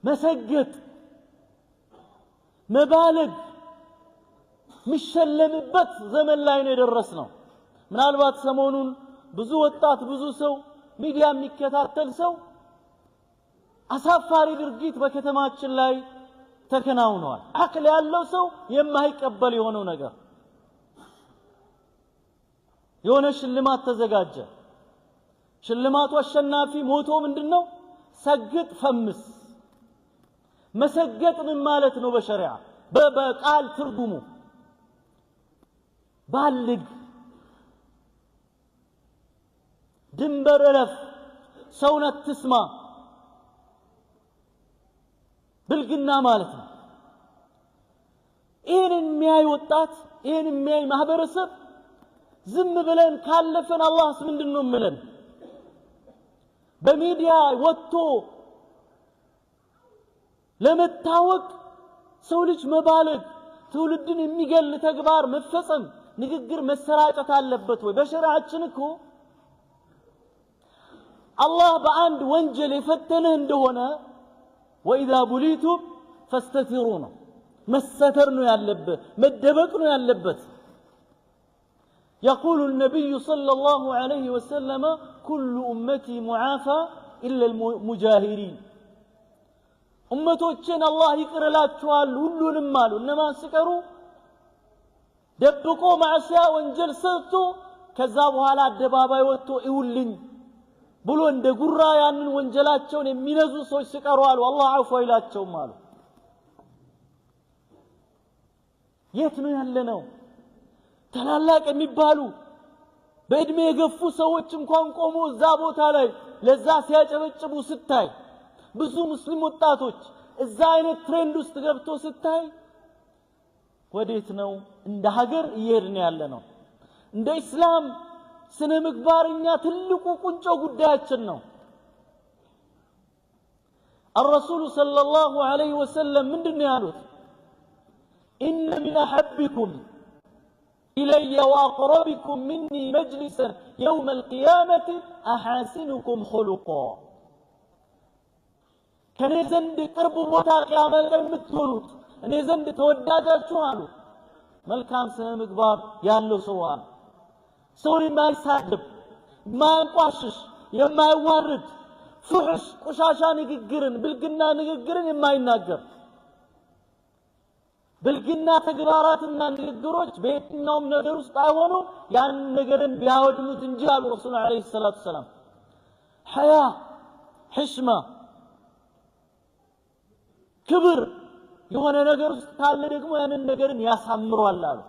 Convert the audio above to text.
መሰገጥ መባለግ የሚሸለምበት ዘመን ላይ ነው የደረስነው። ምናልባት ሰሞኑን ብዙ ወጣት ብዙ ሰው ሚዲያ የሚከታተል ሰው አሳፋሪ ድርጊት በከተማችን ላይ ተከናውኗል። አቅል ያለው ሰው የማይቀበል የሆነው ነገር የሆነ ሽልማት ተዘጋጀ። ሽልማቱ አሸናፊ ሞቶ ምንድነው? ሰግጥ ፈምስ። መሰገጥ ምን ማለት ነው? በሸሪዓ በቃል ትርጉሙ ባልግ፣ ድንበር እለፍ፣ ሰውን አትስማ፣ ብልግና ማለት ነው። ይህን የሚያይ ወጣት፣ ይህን የሚያይ ማህበረሰብ ዝም ብለን ካለፈን አላህስ ምንድን ነው የምለን? በሚዲያ ወጥቶ ለመታወቅ ሰው ልጅ መባለግ፣ ትውልድን የሚገል ተግባር መፈጸም፣ ንግግር መሰራጨት አለበት ወይ? በሸሪዓችን እኮ አላህ በአንድ ወንጀል የፈተነህ እንደሆነ ወኢዛ ቡሊቱም ፈስተቲሩ ነው፣ መሰተር ነው ያለበት፣ መደበቅ ነው ያለበት። يقول النبي صلى الله عليه وسلم كل أمتي معافى إلا المجاهرين። ኡመቶችን አላህ ይቅር እላቸዋል ሁሉንም አሉ። እነማን ሲቀሩ? ደብቆ ማዕሲያ ወንጀል ሰርቶ ከዛ በኋላ አደባባይ ወጥቶ ይውልኝ ብሎ እንደ ጉራ ያንን ወንጀላቸውን የሚነዙ ሰዎች ሲቀሩ አሉ አላህ አፉ አይላቸውም አሉ። የት ነው ያለነው? ታላላቅ የሚባሉ በእድሜ የገፉ ሰዎች እንኳን ቆሞ እዛ ቦታ ላይ ለዛ ሲያጨበጭቡ ስታይ፣ ብዙ ሙስሊም ወጣቶች እዛ አይነት trend ውስጥ ገብቶ ስታይ ወዴት ነው እንደ ሀገር እየሄድን ያለ ነው? እንደ ኢስላም ስነ ምግባር እኛ ትልቁ ቁንጮ ጉዳያችን ነው። الرسول صلى الله عليه وسلم ምንድን ነው ያሉት? إن من أحبكم إلي وأقربكم مني مجلسا يوم القيامة أحاسنكم خلقا። ከኔ ዘንድ ቅርብ ቦታ ቅያማ ላይ የምትሆኑት እኔ ዘንድ ተወዳጃችሁ አሉ መልካም ስነ ምግባር ያለው ሰው አሉ። ሰውን የማይሳደብ፣ የማያንቋሽሽ፣ የማይዋርድ፣ ፉሕሽ ቆሻሻ ንግግርን፣ ብልግና ንግግርን የማይናገር። ብልግና ተግባራትና ንግግሮች በየትኛውም ነገር ውስጥ አይሆኑም፣ ያን ነገርን ቢያወድሙት እንጂ አሉ ረሱል ዓለይሂ ሰላቱ ወሰላም። ሐያ፣ ሕሽማ፣ ክብር የሆነ ነገር ውስጥ ካለ ደግሞ ያንን ነገርን ያሳምሯል አሉ።